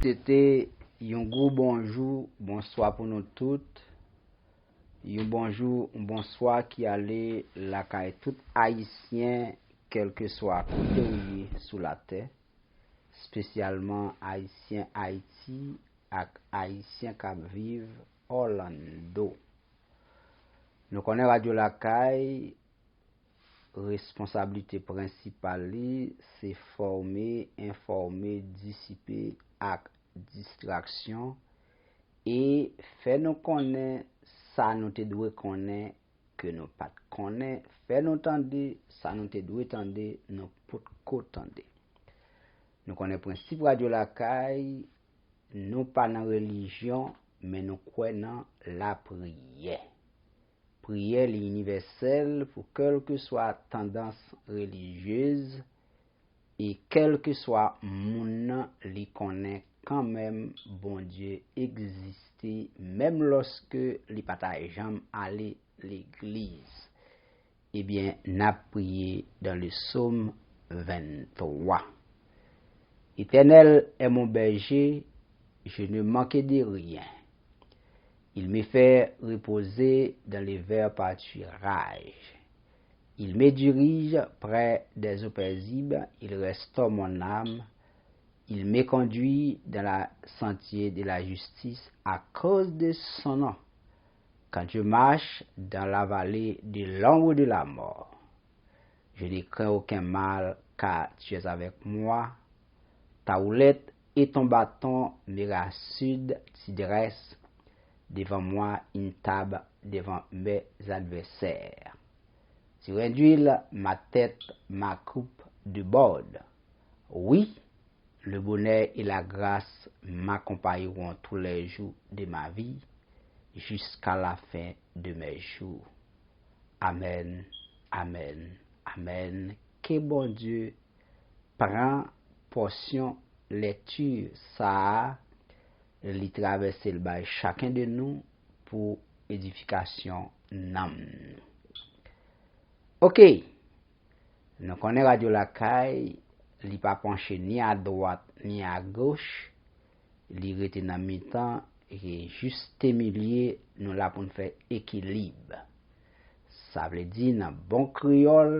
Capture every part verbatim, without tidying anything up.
Se te yon gwo bonjou, bonswa pou nou tout. Yon bonjou, yon bonswa ki ale lakay tout Ayisyen, kèlkeswa kote w ye sou latè, espesyalman Ayisyen Ayiti ak Ayisyen k ap viv Orlando. Nou konnen Radyo Lakay, responsablite prensipal li se fòme, enfòme, disipe ak distraksyon, e fè nou konnen sa nou te dwe konnen ke nou pa t konnen, fè nou tande sa nou te dwe tande, nou potko tande. Nou konnen prensip Radyo Lakay, nou pa nan relijyon, men nou kwè nan lapriyè. Priyè li inivèsèl pou kèlkeswa tandans relijyez e kèlkeswa moun nan, li konnen kanmenm Bondye egziste, menm lòske li pa ta janm ale legliz. Ebyen, n ap priye dans le psaume vingt-trois. Éternel est mon berger, je ne manque de rien. Il me fait reposer dans les verts pâturages. Il me dirige près des eaux paisibles, il restaure mon âme. Il me conduit dans la sentier de la justice à cause de son nom. Quand je marche dans la vallée de l'ombre de la mort, je ne crains aucun mal, car tu es avec moi. Ta houlette et ton bâton me rassurent, tu dresses devant moi une table devant mes adversaires. Tu induis ma tête, ma coupe déborde. Oui, le bonheur et la grâce m'accompagneront tous les jours de ma vie, jusqu'à la fin de mes jours. Amèn, amèn, amèn. Ke Bondye pran pòsyon lekti sa a, li travèse l bay chaken de nou pou edifikasyon nanm nou. Oke, nou konnen Radyo Lakay, li pa panche ni a dwat ni a goch, li rete nan mitan, e juste milieu, nou la pou n fè ekilib. Sa vle di, nan bon kreyòl,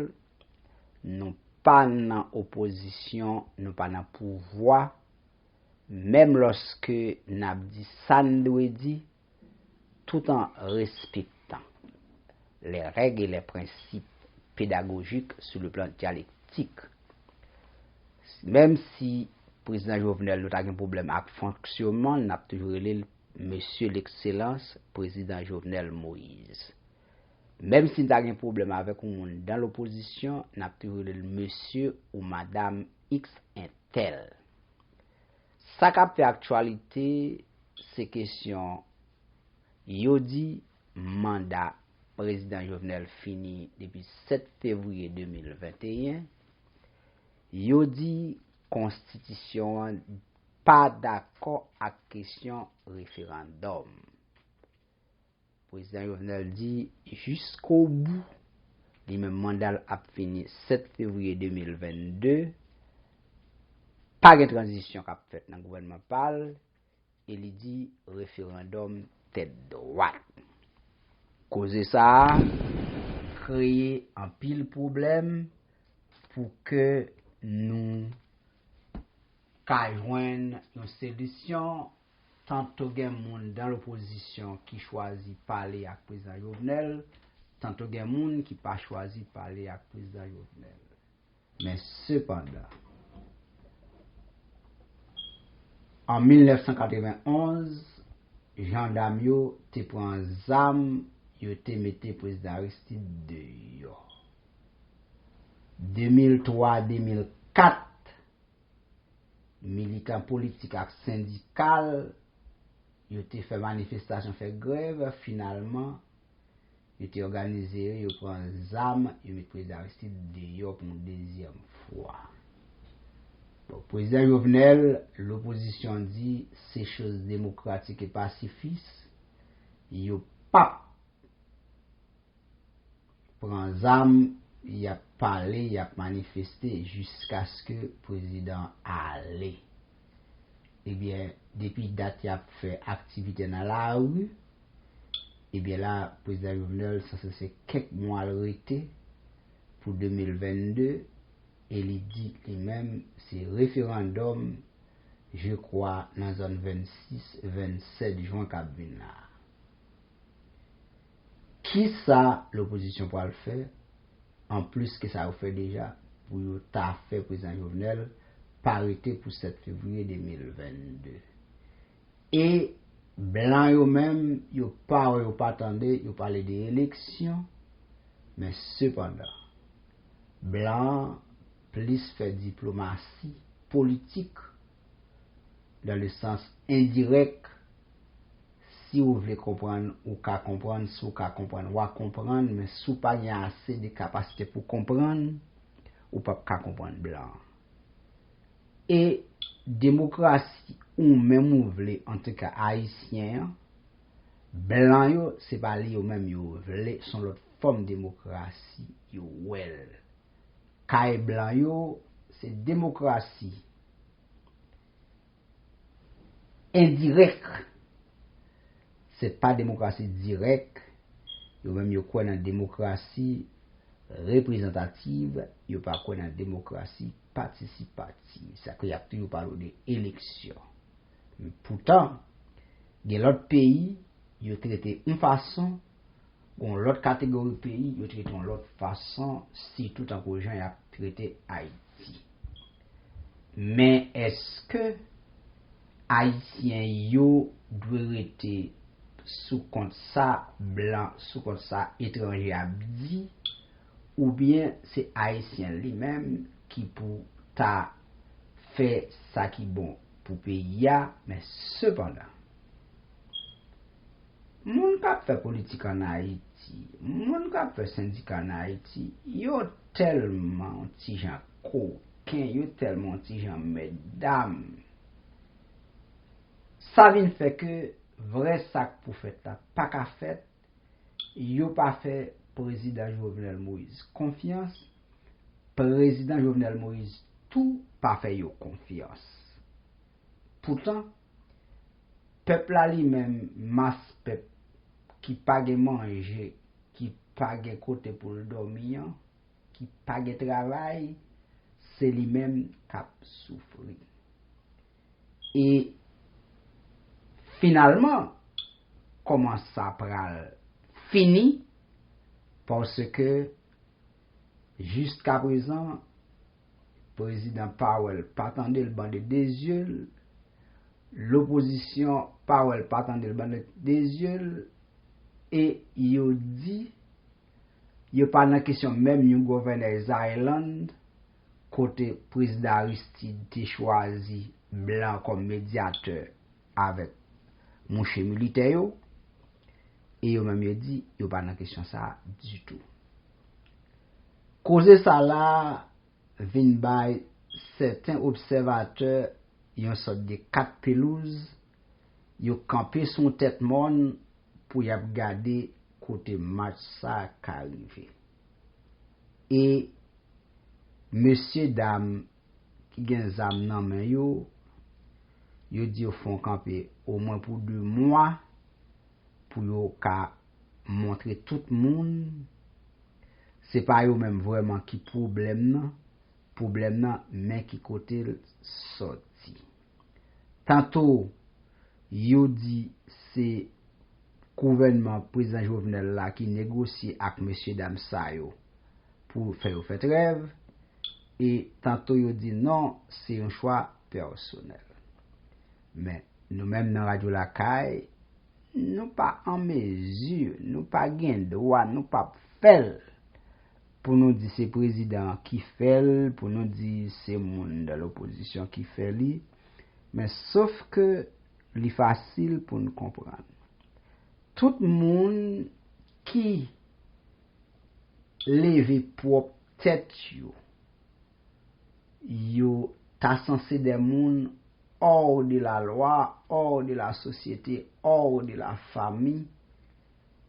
nou pa nan opozisyon, nou pa nan pouvwa, menm lòske n ap di sa n dwe di, tout en respectant les règles et les principes pédagogiques sur le plan dialectique. Menm si Prezidan Jovenel, nou ta gen pwoblèm ak fonksyonman l, n ap toujou rele l Mesye Lekselans Prezidan Jovenel Moïse. Menm si n ta gen pwoblèm avèk yon moun dan lopozisyon, n ap toujou rele l Mesye ou Madanm X entèl. Sa k ap fè aktyalite, se kesyon, yo di manda Prezidan Jovenel fini depi sèt fevriye de mil venteyen. Yo di konstitisyon an pa dakò ak kesyon referandòm. Prezidan Jovenel di jiskobou, li menm manda l ap fini sèt fevriye de mil vennde, pa gen tranzisyon k ap fèt nan gouvènman pa l, e li di referandòm tèt dwat. Koze sa a kreye anpil pwoblèm pou ke nou ka jwenn yon solisyon. Tanto gen moun dan lopozisyon ki chwazi pale ak Prezidan Jovenel, tanto gen moun ki pa chwazi pale ak Prezidan Jovenel. Men sepandan, an mil nèf san katrevenn onz, jandam yo te pran zam, yo te mete Prezidan Aristide deyò. De mil twa, de mil kat, militan politik ak sendikal, yo te fè manifestasyon, fè grèv, finalman, yo te òganize yo, yo pran zam, yo met Prezidan Aristide deyò pou yon dezyèm fwa. Bon, Prezidan Jovenel, lopozisyon di se choz demokratik e pasifis, yo p ap pran zam, y ap pale, y ap manifeste jiskaske prezidan ale. Ebyen, depi dat y ap fè aktivite nan lari, ebyen la, prezidan Jovenel sanse se kèk mwa l rete pou de mil vennde, e li di li menm se referandòm, je kwa, nan zòn vennsis, vennsèt jwen k ap vin la. Kisa lopozisyon pral fè, anplis ke sa yo fè deja, pou yo ta fè prezidan Jovenel pa rete pou sèt fevriye de mil vennde? E blan yo menm, yo pa wè, yo pa tande, yo pale de eleksyon, men sepandan, blan an plis fè diplomasi politik, dans le sens indirect. Si ou vle konprann, ou ka konprann, si ou ka konprann, w a konprann, men si ou pa gen ase de kapasite pou konprann, ou p ap ka konprann blan an. E demokrasi ou menm ou vle, antouka ayisyen an, blan yo, se pa li yo menm yo vle, se yon lòt fòm demokrasi yo wè l. Kay blan yo, se demokrasi endirèk. Se pa demokrasi dirèk. Yo menm yo kwè nan demokrasi reprezantativ, yo pa kwè nan demokrasi patisipativ. Sa ke y ap toujou pale w de eleksyon. Poutan, gen lòt peyi, yo trete yon fason, gon lòt kategori peyi, yo trete yon lòt fason, sitou tankou jan y ap trete Ayiti. Men èske Ayisyen yo dwe rete sou kont sa blan, sou kont sa etranje ap di, oubyen se Ayisyen li menm ki pou ta fè sa ki bon pou peyi a, men sepandan, moun k ap fè politik ann Ayiti, moun k ap fè sendika ann Ayiti, yo tèlman yon ti jan koken, yo tèlman yon ti jan mètdam. Sa vin fè ke vrè sa k pou fèt la pa ka fèt, yo pa fè prezidan Jovenel Moïse konfyans, prezidan Jovenel Moïse tou pa fè yo konfyans. Poutan, pèp la li menm, mas pèp ki pa gen manje, ki pa gen kote pou l dòmi an, ki pa gen travay, se li menm k ap soufri. E finalman, kòman sa pral fini? Paske jiskaprezan, prezidan pa wè l, pa tande l, bande de zye l, lopozisyon pa wè l, pa tande l, bande de zye l, e yo di, yo pa nan kesyon menm yon Governor's Island, kote prezidan Aristide te chwazi blan kòm medyatè avèk mouche militè yo, e yo menm yo di, yo pa nan kesyon sa a ditou. Koze sa la vin bay sèten obsèvatè yon sòt de kat pelouz, yo kanpe sou yon tèt mòn pou y ap gade kote match sa a ka rive. E mesye dam ki gen zam nan men yo, yo di yo fè yon kanpe omwen pou de mwa pou yo ka montre tout moun se pa yo menm vrèman ki pwoblèm nan, pwoblèm nan men ki kote l sòti. Tanto yo di se gouvènman prezidan Jovenel la ki negosye ak mesye dam sa yo pou fè yo fè trèv, e tanto yo di non, se yon chwa pèsonèl. Men, nou menm nan Radyo Lakay, nou pa an mezi, nou pa gen dwa, nou p ap fè l pou nou di se prezidan an ki fè l, pou nou di se moun nan lopozisyon ki fè li. Men sof ke li fasil pou n konprann. Tout moun ki leve pwòp tèt yo, yo ta sanse de moun hors de la loi, hors de la société, hors de la famille,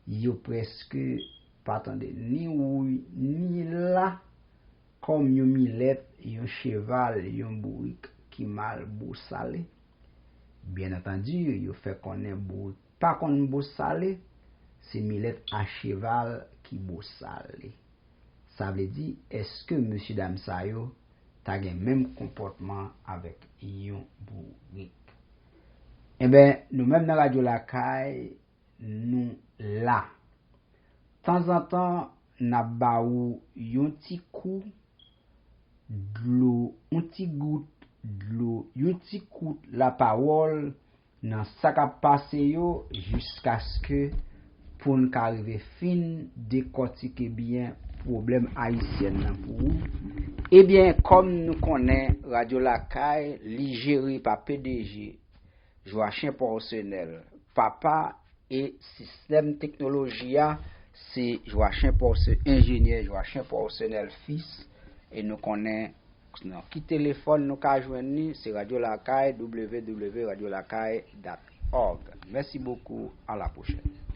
yo prèske pa tande ni wi ni la, kòm yon milèt, yon cheval, yon bourik ki mal bosale. Byen antandi, yo fè konnen bout pa konn bosale, se milèt a cheval ki bosale. Sa vle di, èske mesye dam sa yo ta gen menm konpòtman avèk yon bourik? Enben, nou menm nan Radyo Lakay, nou la. Tanzantan, n ap ba ou yon ti kou dlo, yon ti gout dlo, yon ti kout lapawòl nan sa k ap pase yo, jiskaske pou n ka rive fin dekòtike byen pwoblèm ayisyèn nan pou ou. Ebyen, kòm nou konnen, Radyo Lakay, li jere pa P D G Joachim Porcenel, papa, e sistèm teknoloji a, se Joachim Porce-, enjenyè Joachim Porcenel Fils, e nou konnen nan ki telefòn nou ka jwenn li, se Radyo Lakay, w w w radiolakay dot org. Mèsi bokou, a la pwochèn.